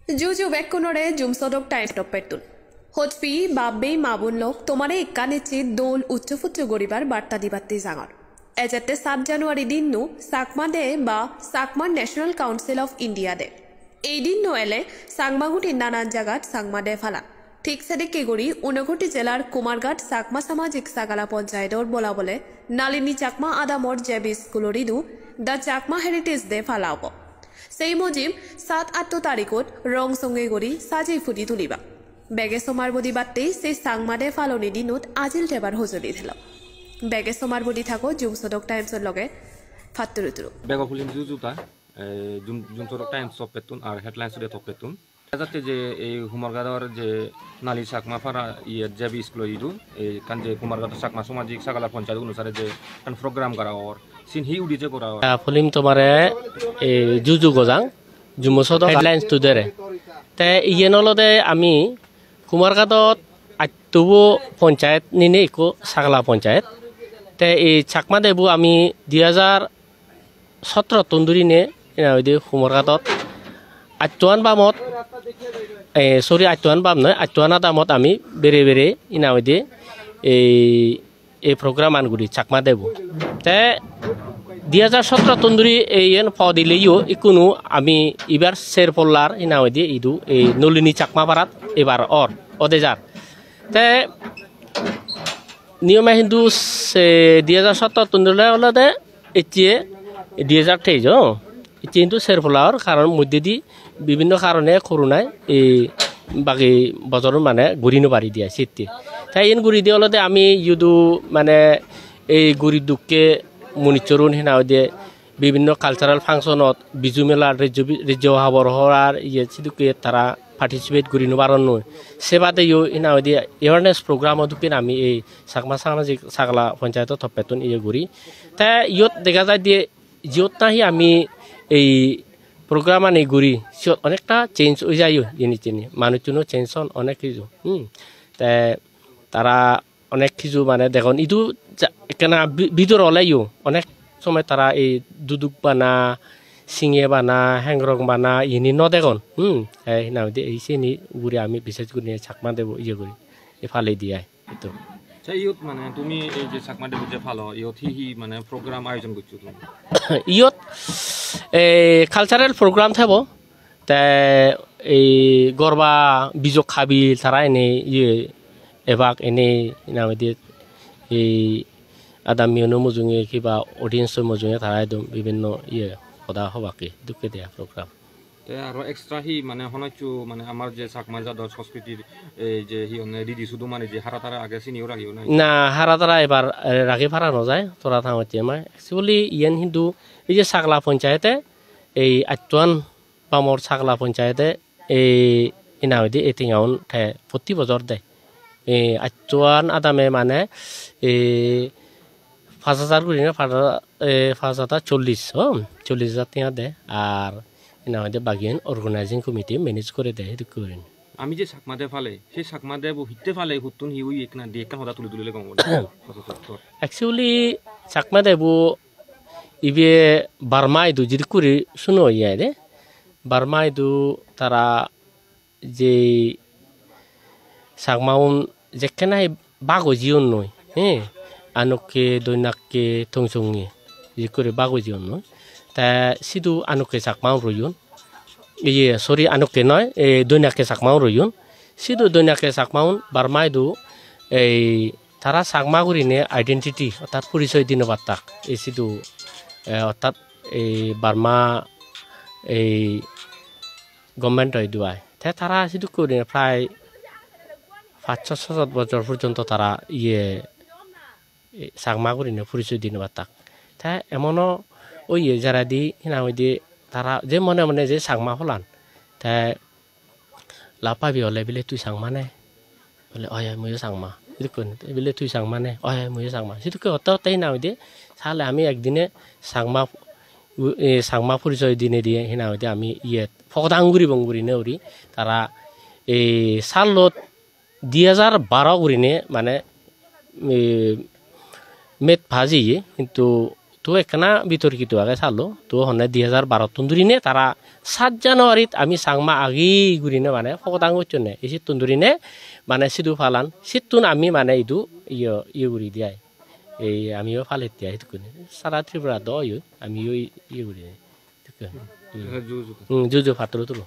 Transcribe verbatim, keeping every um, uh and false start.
Ju ju bekkunore Jumsodok Times toppettun. Hotpi, bab-bei, ma-bon lok, tomare ekkan ecche dol uccho puccho guribar barta dibatte jangor. Ejette sat January dinno Chakma Day ba Chakma National Council of India Day. Ei dinno ele Changmagunor nanan jagat Changma Day palan. Thik sedokke guri Unakoti jelar Kumarghat Chakma Samajik Sagala Ponchayedor bolabole Nalini Chakma adamor J B schoolor idu The Chakma Heritage Day pala obo. Sei mojim sat atto tarikot rong songe guri sajei pudi tuliba. Bege somar budi batte sei Changma Day paloni dinot ajil thebar hojoli thelo. Bege somar budi thago Jumsodok Times-or loge. Patturu turu. Bego pulim juju ta, eh, Jum-, Jumsodok Times toppettun ar Headlines Today toppettun. Jatte je ei Kumarghator je Nalini Chakma para iye J B school idu, ei ekkan je Kumarghator Chakma Samajik Sagala Ponchayet onusare je ekkan program gora or, sin hi udije gora or? Ah, pulim tomare, eh, juju gojang, Jumsodok Headlines Today re. Te iyen olode ami Kumarghatot attobo ponchayet nine ikko Sagala Ponchayet. Te ei Chakma Day bo ami di hajar sotro tun durine ina hoide Kumarghatot attoan bamot, eh, sorry, attoan bam noi, attoan adamot ami bere bere ina hoide ei, ei program an guri Chakma Day bo. Te di hajar sotro tun duri ei yen pod ileyo ikkunu ami ibar ser pollar ina hoide idu ei Nalini Chakma parat ebar or ode jar. Te niyome hintu se di hajar sotro tun duri olode ecche di hajar teis o. Ecche hintu ser polla or, karon moddedi bibinno karone koronai ei bagi bojorun mane guri no pari diye sitte. Te iyen guri de olode ami idu mane ei gurib dukke munissorun hena hoide bibinno cultural function-ot, Biju melar, rejjo bi-, rejjo habor horar iye sidukke tara participate guri no paronnoi. Se badeyo hena hoide awareness program-o dokken ami ei Chakma Samajik Sagala Ponchayet-o toppettun iye guri. Te iyot dega jai de jiyot nahi ami ei program-ani guri, siyot onekta change oi jai o jinis tini. Manuchchuno change on onek hiju. Hmm. Te tara onek hiju mane degon. Idu ja-, ekkena bi-, bidor oleyo onek somoi tara ei duduk bana, singe bana, hengrong bana, iyeni no degon. Hmm. Ei hena hoide ei siyeni ugure ami bises gurinei Chakma Day bo iye guri, ei palei di ai. Eto. Te iyot mane tumi ei je Chakma Day bo je palo, iyot hi hi mane program ayojon goccho tumi? Iyot, eh, cultural program thebo, te ei gorba bijok habil tara ene iye ebak ene ena hoide ei adammiuno mujunge kiba audience-o mujunge tara edon bibinno iye hoda hobakke dokke de program. Te aro extra hi mane hono hissu mane amar je Chakma jador sanskritir ei je hi honne ridi sudu mane je hara tara age siniyo ragiyo nahi? Na, hara tara ebar, eh, ragi para no jai, tora tangocche mai. Actually, iyen hintu ei je Sagala Ponchayete, ei attuan bamor Sagala Ponchayete, ei ina hoide ei tengaun te protti bojor de. Ei attuan adame mane, ei paanch hajar gurine, paanch hajar, eh, paanch hajar chollish, oh, chollish hajar tenga de, ar ena hoide bagiyan organizing committee manage gore de, sedokke gurinei. Ami je Chakma Day palei, se Chakma Day bo hitte palei, huttun hi oye, ekkena di ekkan hoda tuli tuli le gom obo. Actually, Chakma Day bo ibe Burma idu jidik guri suno oye de. Burma idu tara je Chakmaun jekke nahi bag oi jeyonnoi, he, Anokke, Doinakke, Tongsonge, jekke guri bag oi jeyonnoi. Te sidu Anokke Chakmaun royon. Iye, sorry, Anokke noi, e, Doinakke Chakmaun royon. Sidu Doinakke Chakmaun Burma idu ei tara Chakma gurine identity, ortat porichoy di no pattak. Ei sidu, e, ortat ei Burma ei government-o idu ai. Te tara sidokke gurinei prai pach, so, so, sot bojor porjonto tara iye, e, Chakma gurinei porichoy di no pattak. Te emono oye jaredi hina hoide tara je mone mone je Chakma holan. Te lab pabi ole bile tui Changma ne? Bole, "Oi, oi, muiyo Changma." Sidokkun, bile, "Tui Changma ne?" "Oi, oi, muiyo Changma." Sidokke hotte hotte hina hoide, sale ami ekdine Changma, e, Changma porichoy dinei diye hina hoide ami iyet pogodang guribong gurine uri. Tara, e, salot di hajar baro gurine mane, e, met pass iye, hintu to ekkana bitorkito age salo, to honne di hajar barottun durine tara saat January-t ami Changma agi gurine mane pogodang gocchonne. Isittun durine mane sidu palan, sittun ami mane idu iyo, iyo guri di ai. Ei amiyo palette ai hidukkun. Sara Tripura do oyo, amiyo i-, iyo guri di ai. Hidukkun. Hmm. Ju ju. Hmm, ju ju patro tulo.